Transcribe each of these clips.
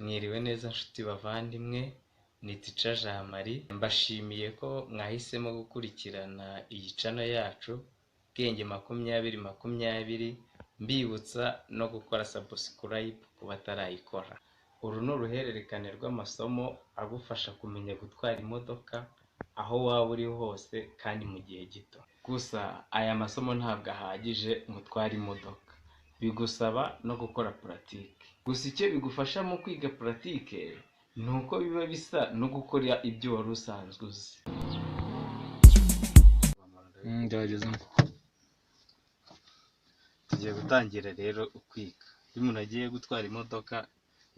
Mwiriwe neza nshuti bavandimwe, ni Teacher Jean Marie, mbashimiye ko mwahisemo gukurikirana iyi channel yacu Bwenge 2020, mbibutsa no gukora subscribe ku batarayikora. Uru ni uruhererekane rw'amasomo agufasha kumenya gutwara imodoka aho waba uri hose kandi mu gihe gito. Gusa aya masomo ntabwo ahagije ngo utware imodoka, bigusaba no gukora pratique. Gusa icyo bigufasha mu kwiga pratique ni uko biba bisa no gukora ibyo wari usanzwe uzi. Tugiye gutangira rero kwiga. Iyo umuntu agiye gutwara imodoka,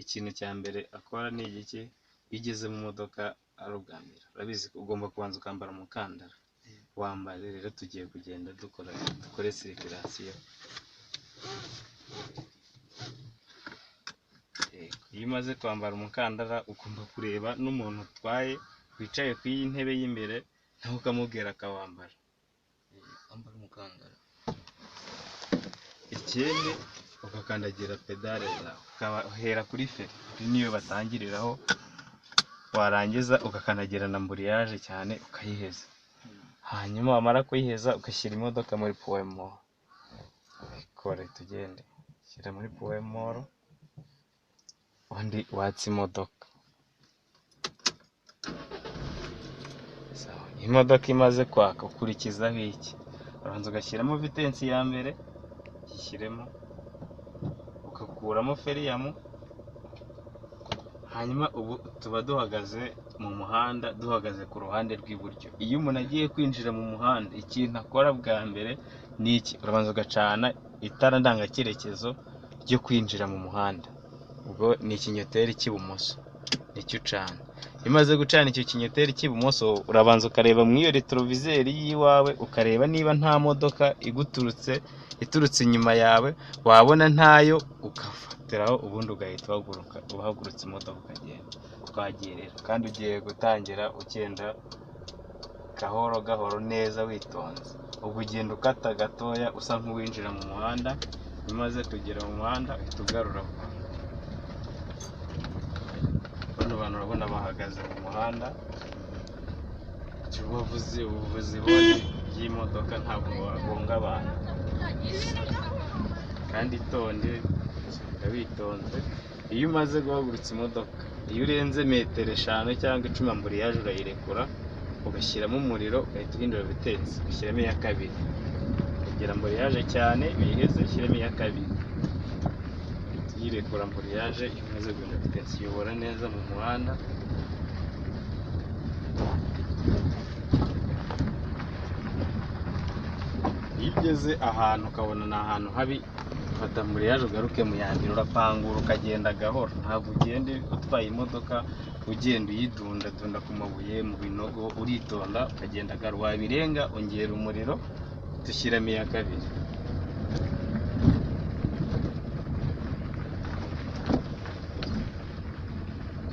ikintu cya mbere akora ni igiki? Iyo ugeze mu modoka ari ubwa mbere, urabizi ugomba kubanza ukambara umukandara. Wambare rero, tugiye kugenda dukore circulation. Iyo umaze kwambara umukandara ugomba kureba n'umuntu utwaye wicaye ku iyi ntebe y'imbere, nawe ukamubwira akawambara. Ambara umukandara. Ikindi ugakandagira pedale zawe, ukahera kuri feri niyo batangiriraho, warangiza ugakandagira na embrayage cyane ukayiheza. Hanyuma wamara kuyiheza ugashyira imodoka muri point mort. Kore tugende, shyira muri point mort, undi watse imodoka. Sawa, imodoka imaze kwaka ukurikizaho iki? Urabanza ugashyiramo vitensi ya mbere, gishyiremo, ugakuramo feriyamu. Hanyuma ubu tuba duhagaze mu muhanda, duhagaze ku ruhande rw'iburyo. Iyo umuntu agiye kwinjira mu muhanda, ikintu akora bwa mbere ni iki? Urabanza ugacana itara ndangacyerekezo ryo kwinjira mu muhanda, ubwo ni ikinyoteri cy'ibumoso nicyo ucana. Iyo umaze gucana icyo kinyoteri cy'ibumoso, urabanza ukareba mu iyo retroviseur y'iwawe, ukareba niba nta modoka iguturutse iturutse inyuma yawe, wabona ntayo ugafatiraho, ubundi ugahita uhaguruka, uhagurutse imodoka ukagenda. Twagiye rero, kandi ugiye gutangira ugenda gahoro gahoro neza witonze. Ubwo ugenda ukata gatoya usa nk'uwinjira mu muhanda, umaze kugera mu muhanda uhita ugarura. Bano bantu urabona bahagaze mu muhanda, ubuvuzi bundi by'imodoka ntabwo wagonga abantu. Kandi itonde, ugenda witonze. Iyo umaze guhagurutsa imodoka, iyo urenze metero 5 cyangwa 10, embrayage urayirekura, ugashyiramo umuriro, ugahita uhindura vitesse, ugashyiramo iya kabiri. Ukagira embrayage cyane, uyiheze ushyiremo iya kabiri. Uyirekura embrayage, iyo umaze guhindura vitesse uyobora neza mu muhanda. Iyo ugeze ahantu ukabona ni ahantu habi, ufata embrayage ugaruke mu ya mbere, urapangura ukagenda gahoro. Ntabwo ugenda utwaye imodoka ugenda uyidundadunda ku mabuye mu binogo, uritonda ukagenda gahoro. Wabirenga ongera umuriro, dushyiramo iya kabiri.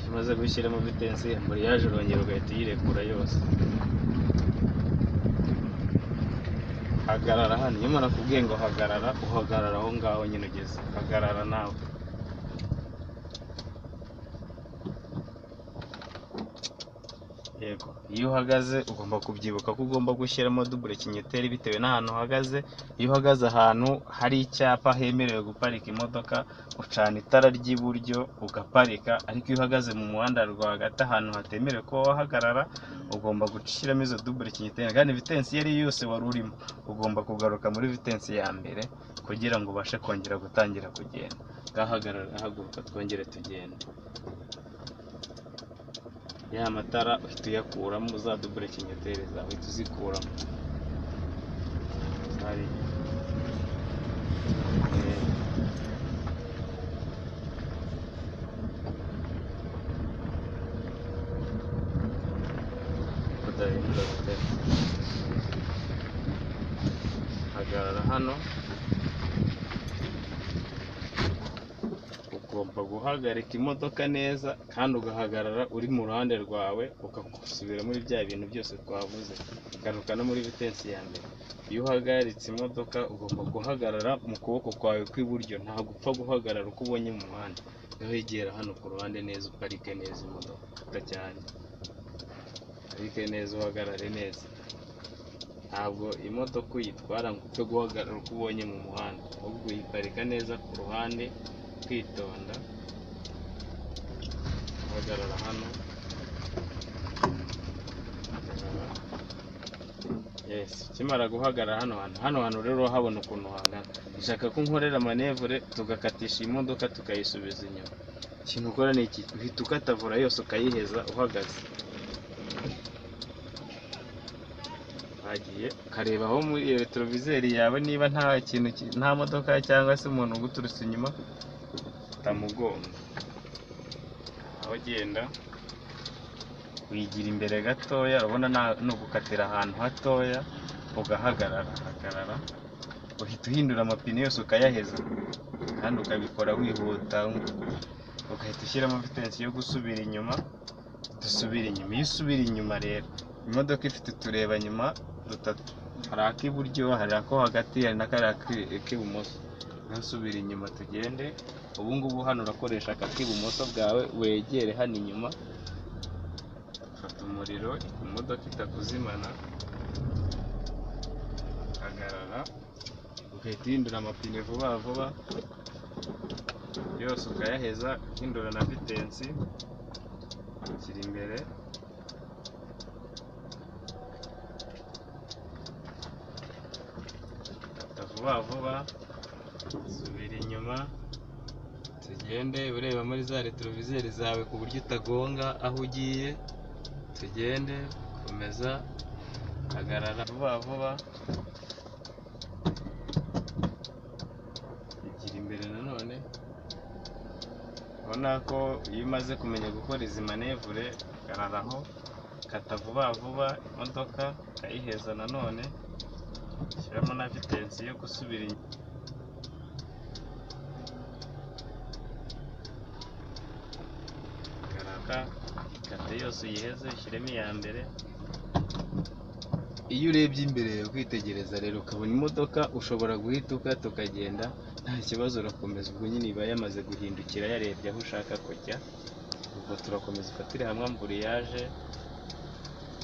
Umaze gushyiramo vitensi, embrayage urongera ugahita uyirekura yose. Hagarara hano, iyo umuntu akubwiye ngo hagarara, uhagarara aho ngaho nyine ugeze, hagarara nawe. Yego, iyo uhagaze ugomba kubyibuka ko ugomba gushyiramo double kinyoteri bitewe n'ahantu uhagaze. Iyo uhagaze ahantu hari icyapa hemerewe guparika imodoka, ucana itara ry'iburyo ugaparika. Ariko iyo uhagaze mu muhanda rwagati ahantu hatemerewe kuba wahagarara, ugomba gushyiramo izo double kinyoteri. Kandi vitensi iyo ari yo yose wari urimo, ugomba kugaruka muri vitensi ya mbere kugira ngo ubashe kongera gutangira kugenda. Ngahagarara, haguruka twongere tugende. Ya matara uhita uyakuramo, za double kinyoteri zawe uhita uzikuramo. Hagarara hano, ugomba guhagarika imodoka neza kandi ugahagarara uri mu ruhande rwawe, ugasubira muri bya bintu byose twavuze, garuka no muri vitensi ya mbere. Iyo uhagaritse imodoka ugomba guhagarara mu kuboko kwawe kw'iburyo, ntabwo upfa guhagarara uko ubonye mu muhanda. Aho egera hano ku ruhande neza, uparike neza imodoka, kata cyane, uparike neza, uhagarare neza. Ntabwo imodoka uyitwara ngo upfe guhagarara uko ubonye mu muhanda, ahubwo uyiparika neza ku ruhande ukitonda, uhagarara hano. Yes, ukimara guhagarara hano hantu, hano hantu rero urahabona ukuntu hangana. Nshaka ko nkorera manevure tugakatisha iyi modoka tukayisubiza inyuma. Ikintu ukora ni iki, uhita ukatavura yose ukayiheza uhagaze. Wagiye ukareba aho muri retroviseur yawe niba nta kintu, nta modoka cyangwa se umuntu uguturutse inyuma utamugonga. Aho ugenda wigira imbere gatoya, urabona ni ugukatira ahantu hatoya ugahagarara, hagarara, uhita uhindura amapine yose ukayaheza, kandi ukabikora wihuta, ugahita ushyiramo vitensi yo gusubira inyuma. Dusubira inyuma, iyo usubira inyuma rero imodoka ifite uturebanyuma dutatu, hari ak'iburyo, hari ako hagati, hari n'akariya k'ibumoso. Ntusubire inyuma tugende. Ubu ngubu hano urakoresha aka k'ibumoso bwawe, wegere hano inyuma, fata umuriro imodoka itakuzimana, hagarara, ugahita uhindura amapine vuba vuba yose ukayaheza, uhindura na vitensi, shyira imbere. Kata vuba vuba, subira inyuma, tugende ureba muri za retroviseur zawe ku buryo utagonga aho ugiye. Tugende, komeza, hagarara vuba vuba, igira imbere nanone. Ubona ko iyo umaze kumenya gukora izi manevure, hagararaho, kata vuba vuba imodoka ukayiheza nanone, shyiramo na vitensi yo gusubira inyuma. Kata yose uyiheze, ushyiremo iya mbere. Iyo urebye imbere ukitegereza rero ukabona imodoka, ushobora guhita ukata ukagenda nta kibazo, urakomeza. Ubwo nyine iba yamaze guhindukira yarebye aho ushaka kujya. Ubwo turakomeza ufatire hamwe amburiyaje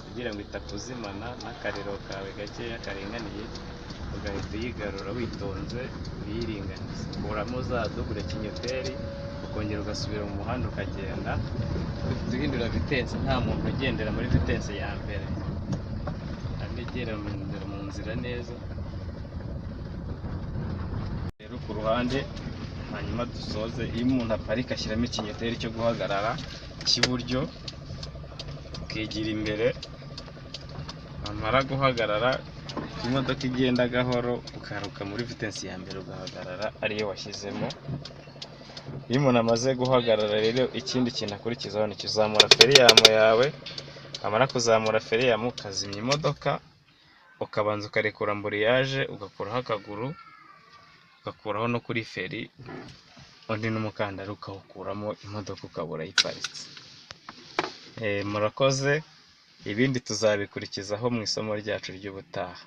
kugira ngo itakuzimana n'akariro kawe gakeya karinganiye, ugahita uyigarura witonze uyiringaniza, ukuramo za dubure kinyoteri, ukongera ugasubira mu muhanda ukagenda. Uhita uhindura vitensi, nta muntu ugendera muri vitensi ya mbere, kandi igera mu nzira neza. Rero ku ruhande, hanyuma dusoze. Iyo umuntu aparika ashyiramo ikinyoteri cyo guhagarara cy'iburyo, ukigira imbere, wamara guhagarara imodoka igenda gahoro, ukaruka muri vitensi ya mbere ugahagarara ariyo washyizemo. Iyo umuntu amaze guhagarara rero, ikindi kintu akurikizaho ni kuzamura feriyamu yawe. Wamara kuzamura feriyamu ukazimya imodoka, ukabanza ukarekura amburiyaje, ugakuraho akaguru, ugakuraho no kuri feri, undi n'umukandara ukawukuramo, imodoka ukaba urayiparitse. Murakoze, ibindi tuzabikurikizaho mu isomo ryacu ry'ubutaha.